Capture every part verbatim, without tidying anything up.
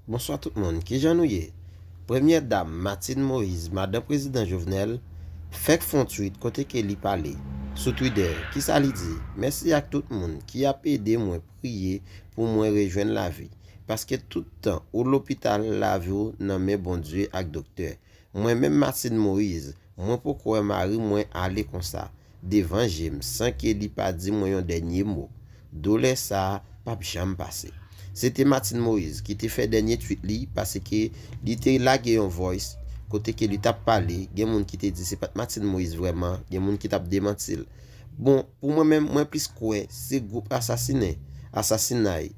Bonswa tout moun, kijan nou ye? Premyè dam Martine Moïse, madan prezidan Jovenel, fèk fè yon tweet kote ke li pale sou Twitter. Kisa li di? Mèsi ak tout moun ki ap ede mwen priye pou mwen rejwenn lavi. Paske tout tan ou lopital, lavi w nan men Bondye ak doktè. Mwen menm Martine Moïse, mwen poko wè mari mwen ale konsa devan je m san ke li pa di mwen yon dènye mo. Doulè sa a p ap janm pase. Se te Martine Moïse ki te fè dènye tweet li, paske li te lage yon voice kote ke li t ap pale, gen moun ki te di se pa t Martine Moïse vrèman, gen moun ki t ap demanti l. Bon, pou mwen menm, mwen plis kwè se gwoup asasinen, asasinay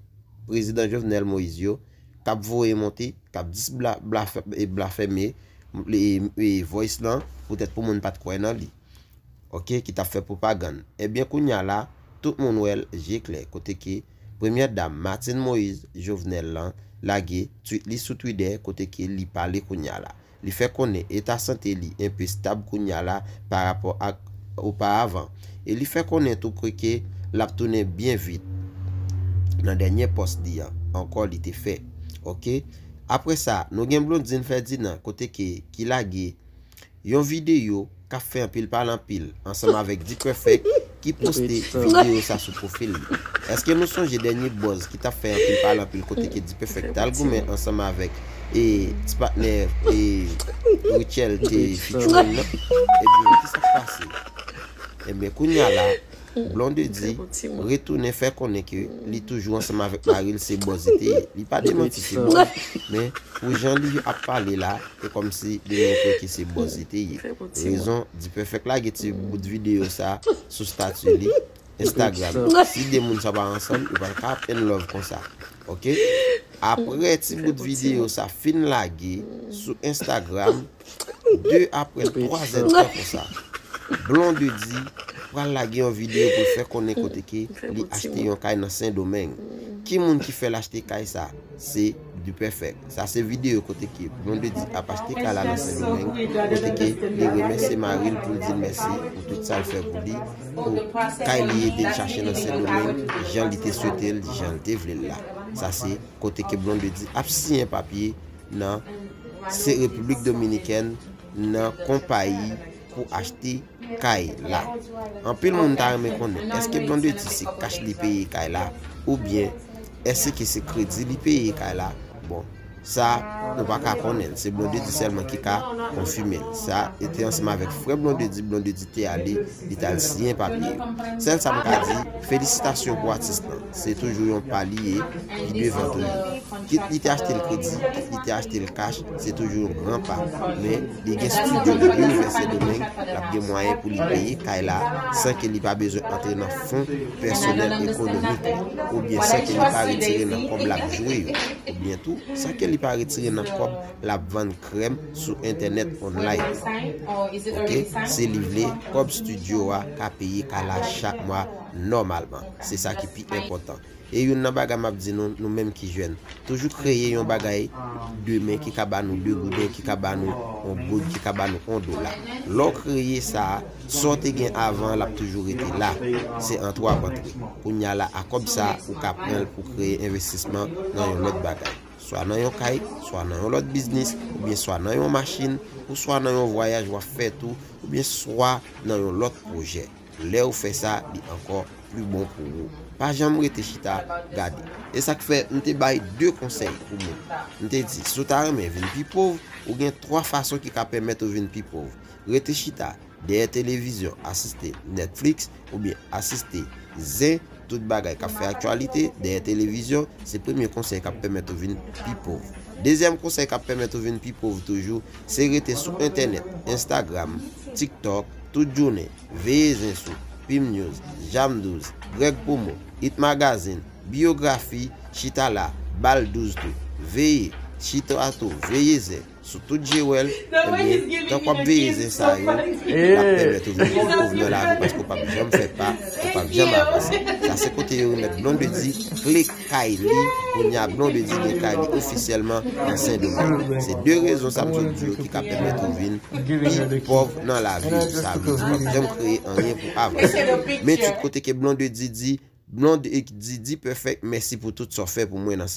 prezidan Jovenel Moïse yo k ap voye monte, k ap dis bla, bla, e blasfeme, e, e voice lan, poutèt pou moun pa t kwè nan li. Oke, ki t ap fè pwopagann. Ebyen, kounya la, tout moun wè l je klè, kote ke premyè dam Martine Moïse Jovenel lan lage tweet li sou Twitter, kote ke li pale kounya la. Li fè konnen eta sante li enpe stab kounya la pa rapò ak oparavan. E li fè konnen tou ke l ap tounen byen vit nan dènye pòs li an ankò li te fè. Oke. Apre sa, nou gen Blondine Ferdinand kote ke ki lage yon videyo k ap fè anpil pale anpil ansanm avèk D-Perfect ki poste videyo sa sou pwofil li. Èske nou sonje dènye buzz ki t ap fè anpil pale anpil kote ke D-Perfect t al goumen ansanm avèk e ti patnè e Rutshelle te featuring nan? Ebyen, kisa k pase? Ebyen, kounya la, Blondedy retounen fè konnen ke li toujou ansanm avèk mari l, se buzz li te ye. Li pa demanti se buzz, men pou jan li ap pale la, e kòmsi li montre ke se buzz li te ye. Rezon, D-Perfect lage ti bout videyo sa sou stati li Instagram. Si de moun sa pa ansanm, yo pa ka ap in love konsa. Oke? Apre ti bout videyo sa fin lage sou Instagram, de apre twa zèdtan konsa, Blondedy pral lage yon videyo pou l fè konnen kote ke li achte yon kay nan Sendomeng. Ki moun ki fè l achte kay sa? Se D-Perfect. Sa se videyo kote ke Blondedy ap achte kay la nan Sendomeng, kote ke li remèsye mari l pou l di l mèsi pou tout sa l fè pou li, pou kay li ede l chache nan Sendomeng, jan li te swete l, jan l te vle l la. Sa se kote ke Blondedy ap siyen papye nan se Repiblik Dominikèn nan konpayi pou achte kay la. Anpil moun ta renmen konnen, èske Blondedy se kach li peye kay la, oubyen èske se kredi li peye kay la? Bon, sa, nou pa ka konnen l. Se Blondedy sèlman ki ka konfime l. Sa, e te ansanm avèk frè Blondedy, Blondedy te ale, li t al siyen papye yo. Sèl sa m ka di, felisitasyon pou atis lan. Se toujou yon pa li ye, pi devan toujou. Kit li te achte l kredi, kit li te achte l kach, se toujou yon gran pa. Men, li gen estidyo li ouvè Sendomeng, l ap gen mwayen pou li peye kay la san ke li pa bezwen antre nan fon pèsonèl ekonomik li, oubyen san ke li pa retire nan kòb l ap jwe yo, oubyen tou, san ke li pa retire nan kòb l ap vann krèm sou entènèt online. Oke, se li vle, kòb estidyo a ka peye kay la chak mwa nòmalman. Se sa ki pi enpòtan. E youn nan bagay m ap di nou, nou menm ki jèn, toujou kreye yon bagay demen ki ka ba nou de gouden, ki ka ba nou yon goud, ki ka ba nou yon dola. Lè w kreye sa a, sa w te gen avan, l ap toujou rete la. Se antre w ap antre. Kounya la, a kòb sa a, ou ka pran l pou kreye envestisman nan yon lòt bagay. Swa nan yon kay, swa nan yon lòt biznis, oubyen swa nan yon machin, ou swa nan yon vwayaj w ap fè tou, oubyen swa nan yon lòt pwojè. Lè ou fè sa, li ankò pli bon pou ou. Pa janm rete chita gade. E sa k fè m te bay de konsèy pou moun. M te di, si w ta renmen vin pi pòv, ou gen twa fason ki ka pèmèt ou vin pi pòv. Rete chita dèyè televizyon, asiste Netflix, oubyen asiste zen, tout bagay k ap fè aktyalite dèyè televizyon, se premye konsèy k ap pèmèt ou vin pi pòv. Dezyèm konsèy k ap pèmèt ou vin pi pòv toujou, se rete sou entènèt, Instagram, TikTok, tout jounen. Veye zen sou Pim News, Jam douz, Greg Pomo, It Magazine, Biyografi, chita la, ba l douz tou. Veye, chita tou, veye zen sou tout je w, ebyen, tank w ap veye zen sa yo, l ap pèmèt ou vin pi pòv nan lavi paske w p ap janm fè pa, ou p ap janm avanse. Sa se kote yo remèt Blondedy kle kay li, kounya Blondedy gen kay li ofisyèlman nan Sendomeng. Se de rezon sa m sot di yo ki ka pèmèt ou vin pi pòv nan lavi. Sa vle di w p ap janm kreye anyen pou avanse. Men tout kote ke Blondedy di, Blondedy di, D-Perfect, mèsi pou tout sa w fè pou mwen nan